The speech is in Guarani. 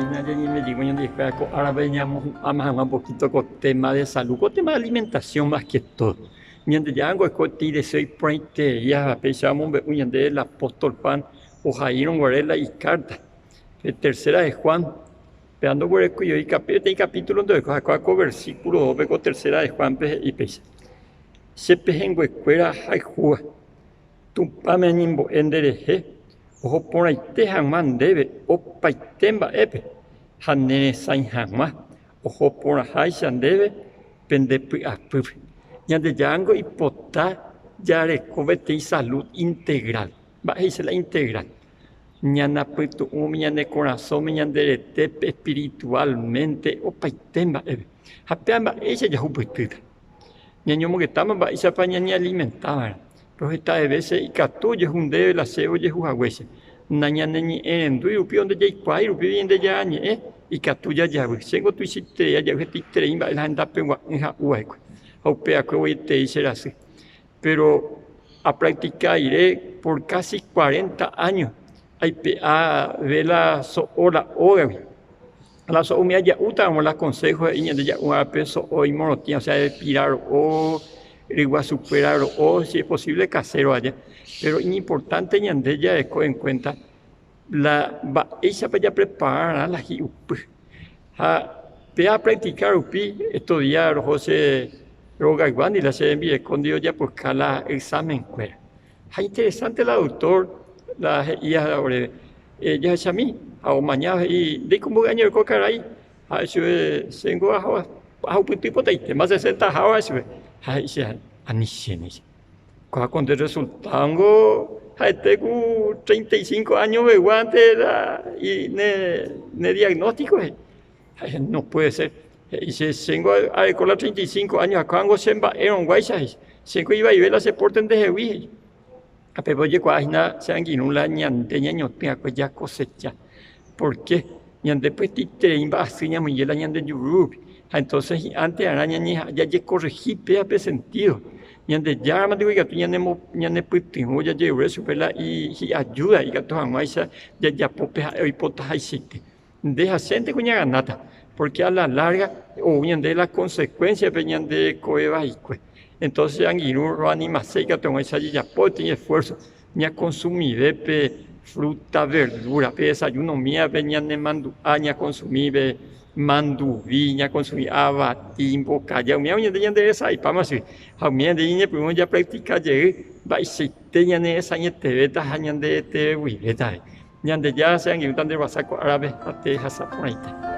Péina ñañeme'ẽvo ñandekuéra ko árape ñamohu'ãma hag̃ua un poquito ko tema de salud, ko tema de alimentación más que todo. Ñandejára niko oiko peteĩ deseo iporãiterei ha péicha omombe'u ñandéve el apóstol Juan ohaírõ guare la icarta. Pe tercera de Juan, péva ndoguerekói peteĩ capítulo ndorekói ha kóva ko versículo dópe ko tercera de Juan-pe he'i péicha, Che pehẽnguekuéra ahayhúva, Tupãme añembo'e nderehe oho porãite hag̃ua ndéve opaite mba'épe ha neresãi hag̃ua oho porãháicha ndéve pende py'apýpe. Ñandejára oipota jareko peteĩ salud integral. Mba'e he'ise la integral? Ñanapytu'ũme, ñane korasõme, ñande retépe, espiritualmente, opaite mba'épe. Ha péva mba'éicha jahupytýta? Ñañomongetáma mba'éichapa ñañealimenta va'erã. Péro heta vése ikatu ojehu ndéve la chéve ojehu haguéicha. Nañaneñe'ẽrendúi rupi o ndajaikuaái rupi Ñandejára Ñe'ẽ ikatu jajavy. Chéngo tuichaiterei ajavy hetaiterei mba'e la hendapegua'ỹ ha'u va'ekue ha upeakue voieterei che rasy. Péro apractika rire por kási cuarenta áño aipe'ave la so'o la ógagui. La so'o umi aja'úta ramo la consejo he'i ñande ja'u pe so'o imorotĩ, o sea de pira ro'o, ryguasukuéra ro'o, si es posible casero aja. Pero iñimportante ñande jareko en cuenta la mba'éichapa japrepararã la hi'upy. Ha pe apractika rupi estos días roho che rogayguándi la che rembireko ndive ojapoka la examen kuéra. Ha interesante la doctor la he'íva oréve, jahechami ha omaña he'i ndéiko mboy año oiko karai, ha'e chupe chéngo ahupyty potaitéma sesentaha ha'e chupe, ha he'i che anichéne che, kóva ko nde resultado niko ha'ete ku 35 año veguánte la ne diagnóstico he'i, ha he'i no puede ser, he'i che chéngo areko la 35 año ha kóvango che mba'érõguáicha he'i, chéngo ivaive la che pórte ndehegui he'i. Ha pépe ojekuaa hína che angirũ la ñande ñañotỹ va'ekue jakosecha, pórke ñande pytĩterei mba'asy ñamoinge la ñande juru rupi, ha entónse hi'ãnte arã ñañeha'ã jajekorrehi péva pe sentído. Ñandejára mante ikatu ñanepytyvõ jajerure chupe la hi'ajúda ikatu hag̃uáicha jajapo pe ha'e oipotahaichaite. Nde ha chénteko ñaganáta, pórke a la lárga ou ñandéve la konsekuénsia pe ñande rekove vaikue. Entónse che angirũ roanimase ikatu hag̃uáicha jajapo peteĩ esfuérso ñakonsumive pe frúta, verdúra, pe desayuno umívape ñanemandu'a ñakonsumi pe manduvi, ñakonsumi avati, mbokaja, umíva ñande ñanderesaipáma chugui. Ha umíva ñande ñañepyrũ japraktika jey mba'eichaite ñaneresañetevéta ha ñandereteveguivéta. Ñandejára che angirũta nde guasa ko árape ha te hasa porãite.